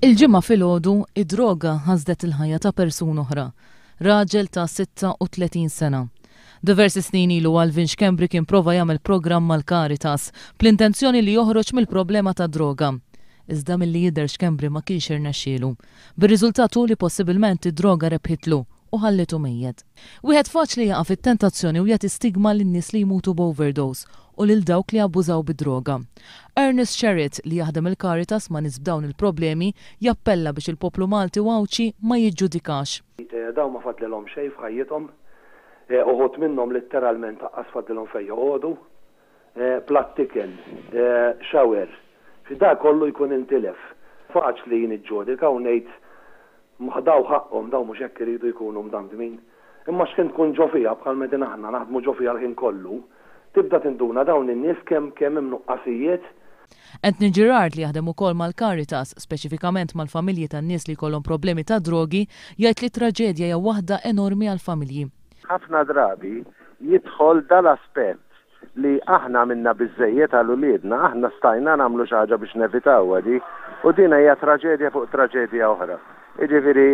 Il-Ġimgħa filgħodu, id-droga ħasdet il-ħajja ta' persuna oħra, raġel ta' 36 sena. Diversi snin ilu Alvin Schembri kien prova jagħmel programm mal-Caritas bl-intenzjoni li joħroġ mill-problema tad-droga. Iżda milli jidher Schembri ma kienx irnexxielu. Bir-riżultat hu li possibilment id-droga rebħitlu u ħallitu mejjet. Wieħed faċli jaqa' fit-tentazzjoni u jagħti stigma lin-nies li jmutu b'overdose u lil dawk li jabbużaw bid-droga. Ernest Sherritt, li jaħdem il-Caritas ma' nies b'dawn il-problemi, jappella biex il-poplu Malti u Għawdxi ma jiġġudikax. Dawn ma fadlilhom xejn f'ħajjithom. Uħud minnhom litteralment aqqas fadlilhom fejn joqogħdu. Platt ikel, shower, dak kollu jkun intilef. Faċli niġġudika u ngħid Daw ħaqqhom, daw mhux hekk iridu jkunu mdamdmin. Imma x'ħin tkun ġo fiha, bħal m'qegħdin aħna naħdmu ġo fiha l-ħin kollu, tibda tinduna dawn in-nies kemm kemm hemm nuqqasijiet. Anthony Girard li jaħdem ukoll mal-Caritas, speċifikament mal-familji tan-nies li jkollhom problemi ta' drogi, jgħid li t-traġedja hija waħda enormi għall-familji. Ħafna drabi jidħol dal-aspett li aħna għamilna biżżejjed għal uliedna, aħna stajna nagħmlu xi ħaġa biex nevitawha di, u din hija traġedja fuq traġedja oħra. Jiġifieri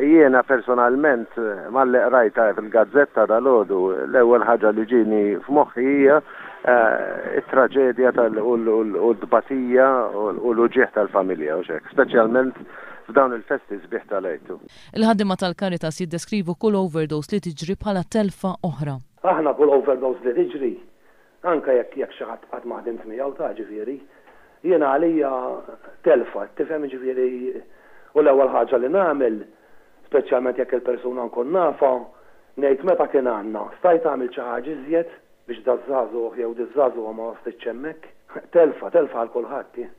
jiena personalment malli qrajtha fil-gazzetta dalgħodu, l-ewwel ħaġa li ġieni f'moħħi hija t-traġedja u l-tbatija u l-uġigħ tal-familja u x'hekk, speċjalment f'dawn il-festi sbieħ tal-Għid. Il-ħaddiema tal-Caritas jiddeskrivu kull overdose li tiġri bħala telfa oħra. Aħna kull overdose li tiġri, anke jekk jekk xi ħadd qatt ma ħdimt miegħu ta' ġifieri, jiena għalija telfa, tifhem jiġifieri u l-ewwel ħaġa li nagħmel, speċjalment jekk il-persuna nkun nafha, ngħid meta kien għandna, stajt għamilt xi ħaġa iżjed biex daż-żagħżugħ jew diż-żagħżugħa ma waslitx hemmhekk? Telfa, telfa għal kulħadd hi.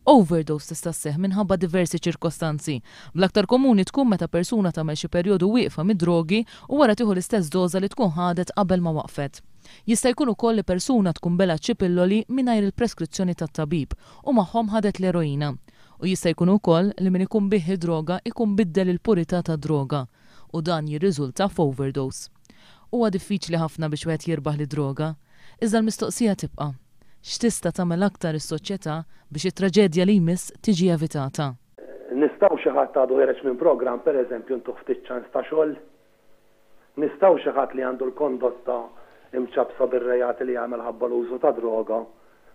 Overdose tista' sseħħ minħabba diversi ċirkostanzi, bl-aktar komuni tkun meta persuna tagħmel xi perjodu wieqfa mid-drogi u wara tieħu l-istess doża li tkun ħadet qabel ma waqfet. Jista' jkun ukoll li persuna tkun belgħet xi pilloli mingħajr il-preskrizzjoni tat-tabib u magħhom ħadet l-eroina. U jista' jkun ukoll li min ikun biegħ id-droga jkun biddel il-purità tad-droga u dan jirriżulta f'overdose. Huwa diffiċli ħafna biex wieħed jirbaħ lid-droga. Iżda l-mistoqsija tibqa'. X'tista' tagħmel aktar is-soċjetà biex it-traġedja li jmiss tiġi evitata? Nistgħu xi ħadd għadu ħiereġ minn programm, per eżempju, ntuh ftit ċans ta' xogħol? Nistgħu xi ħadd li għandu l-kondotta imċappsa bir-reati li għamel ħabba l-użu ta' droga,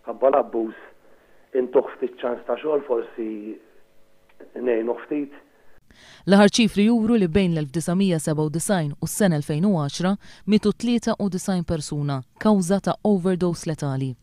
ħabba l-abbuż, intuh ftit ċans ta' xogħol forsi ngħinuh ftit? L-aħħar ċifri juru li bejn l-1997 u s-sena 2010 mietu 93 persuna kawża ta' overdose letali.